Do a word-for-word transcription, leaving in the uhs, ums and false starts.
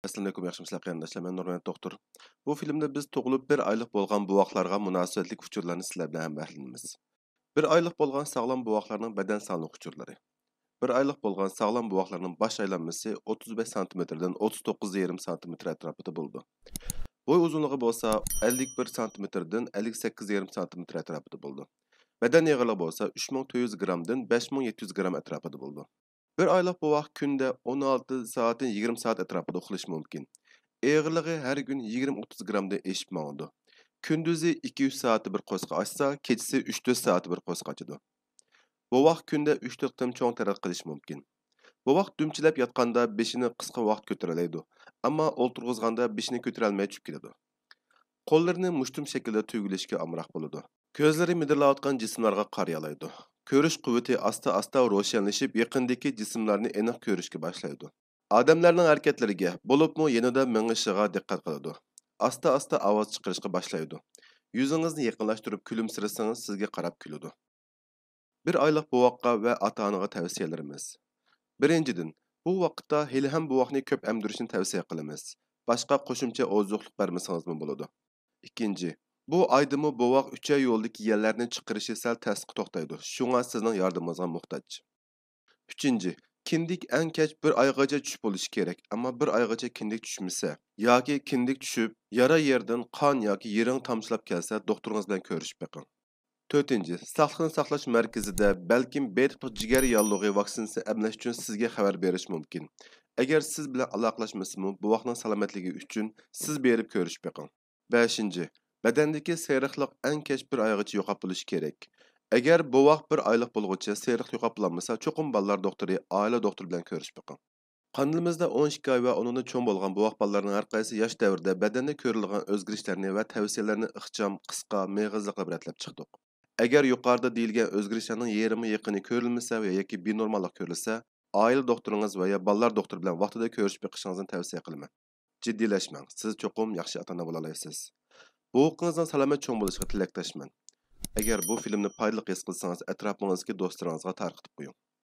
ئەسسالامۇئەلەيكۇم، ياخشىمۇسىلەر قېرىنداشلار، مەن نۇرمەمەت دوختۇر. بۇ فىلىمدا بىز تۇغۇلۇپ بىر ئايلىق بولغان بوۋاقلارغا مۇناسىۋەتلىك ئۇچۇرلارنى سىلەر بىلەن ھەمبەھىرلىنىمىز. بىر ئايلىق بولغان ساغلام بوۋاقلارنىڭ بەدەن سالمىقى ئۇچۇرلىرى. بىر ئايلىق بولغان ساغلام بوۋاقلارنىڭ باش ئايلانمىسى ئوتتۇز بەش سانتىمېتىردىن ئوتتۇز توققۇز يېرىم سانتىمېتىر ئەتراپىدا بولىدۇ. بوي ئۇزۇنلۇقى بولسا ئەللىك بىر سانتىمېتىردىن ئەللىك سەككىز يېرىم سانتىمېتىر ئەتراپىدا بولىدۇ. بەدەن ئېغىرلىقى بولسا ئۈچ مىڭ تۆت يۈز گرامدىن بەش مىڭ يەتتە يۈز گرام ئەتراپىدا بولىدۇ. بىر ئايلىق بوۋاق كۈندە ئون ئالتە سائەتتىن يىگىرمە سائەت ئەتراپىدا ئۇخلىشى مۇمكىن. ئېغىرلىقى ھەر كۈن يىگىرمە ئوتتۇز گرامدىن ئېشىپ ماڭىدۇ. كۈندۈزى ئىككى ئۈچ سائەتتە بىر قورسىقى ئاچسا، كېچىسى ئۈچ تۆت سائەتتە بىر قورسىقى ئاچىدۇ. بوۋاق كۈندە ئۈچ تۆت قېتىم چوڭ تەرەت قىلىشى مۇمكىن. بوۋاق دۈمچىلەپ ياتقاندا بېشىنى قىسقا ۋاقىت كۆتۈرەلەيدۇ، ئەمما ئولتۇرغۇزغاندا بېشىنى كۆتۈرەلمەي چۈشۈپ كېتىدۇ. قوللىرىنى مۇشتۇم شەكىلدە تۈگۈلۈشكە ئامراق بولىدۇ. كۆزلىرى مىدىرلاۋاتقان جىسىملارغا قارىيالايدۇ. كۆرۈش قۇۋۋىتى ئاستا-ئاستا روشەنلىشىپ، يېقىندىكى جىسىملارنى ئېنىق كۆرۈشكە باشلايدۇ. ئادەملەرنىڭ ھەرىكەتلىرىگە، بولۇپمۇ يېنىدا مېڭىشىغا دىققەت قىلىدۇ. ئاستا-ئاستا ئاۋاز چىقىرىشقا باشلايدۇ. يۈزىڭىزنى يېقىنلاشتۇرۇپ كۈلۈمسىرىسىڭىز، سىزگە قاراپ كۈلىدۇ. بىر ئايلىق بوۋاققا ۋە ئاتا-ئانىغا تەۋسىيەلىرىمىز. بىرىنچىدىن، بۇ ۋاقىتتا ھېلىھەم بوۋاقنى كۆپ ئەمدۈرۈشنى تەۋسىيە قىلىمىز. باشقا قوشۇمچە ئوزۇقلۇق بەرمىسىڭىزمۇ بولىدۇ. ئىككىنچى، بۇ ئايدىمۇ بوۋاق ئۈچەي يولىدىكى يەللەرنى چىقىرىشى سەل تەستە توختايدۇ، شۇڭا سىزنىڭ ياردىمىڭىزغا موھتاج. ئۈچىنچى، كىندىك ئەڭ كەچ بىر ئايغىچە چۈشۈپ بولۇشى كېرەك، ئەمما بىر ئايغىچە كىندىك چۈشمىسە ياكى كىندىك چۈشۈپ، يارا يېرىدىن قان ياكى يىرىڭ تامچىلاپ كەلسە، دوختۇرىڭىز بىلەن كۆرۈشۈپ بېقىڭ. تۆتىنچى، ساقلىقنى ساقلاش مەركىزىدە بەلكىم بىر تۇپراق جىگەر ياللۇغى ۋاكسىنىسى ئەملەش ئۈچۈن سىزگە خەۋەر بېرىشى مۇمكىن. ئەگەر سىز بىلەن ئالاقىلەشمىسىمۇ، بوۋاقنىڭ سالامەتلىكى ئۈچۈن سىز بېرىپ كۆرۈشۈپ بېقىڭ. بەشىنچى، بەدەندىكى سېرىقلىق ئەڭ كەچ بىر ئايغىچە يوقاپ بولۇشى كېرەك. ئەگەر بوۋاق بىر ئايلىق بولغۇچە سېرىق يوقاپ بولالمىسا، چوقۇم بالىلار دوختۇرى، ئائىلە دوختۇرى بىلەن كۆرۈشۈپ بېقىڭ. قانىلىمىزدا ئون ئىككى ئاي ۋە ئۇنىڭدىن چوڭ بولغان بوۋاق بالىلارنىڭ ھەرقايسى ياش دەۋرىدە بەدەندە كۆرۈلىدىغان ئۆزگىرىشلەرنى ۋە تەۋسىيەلەرنى ئىخچام، قىسقا، مېغىزلىقلاپ رەتلەپ چىقتۇق. ئەگەر يۇقىرىدا دېيىلگەن ئۆزگىرىشلەرنىڭ يېرىمى يېقىنى كۆرۈلمىسە ۋە ياكى بىنورماللىق كۆرۈلسە، ئائىلە دوختۇرىڭىز ۋە يا بالىلار دوختۇرى بىلەن ۋاقتىدا كۆرۈشۈپ بېقىشىڭىزنى تەۋسىيە قىلىمەن. جىددىيلەشمەڭ، سىز چوقۇم ياخشى ئاتا-ئانا بولالايسىز. بوۋىقىڭىزنىڭ سالامەت چوڭ بولۇشىغا تىلەكداشمەن. ئەگەر بۇ فىلىمنى پايدىلىق ھېس قىلسىڭىز، ئەتراپىڭىزدىكى دوستلىرىڭىزغا تارقىتىپ قويۇڭ.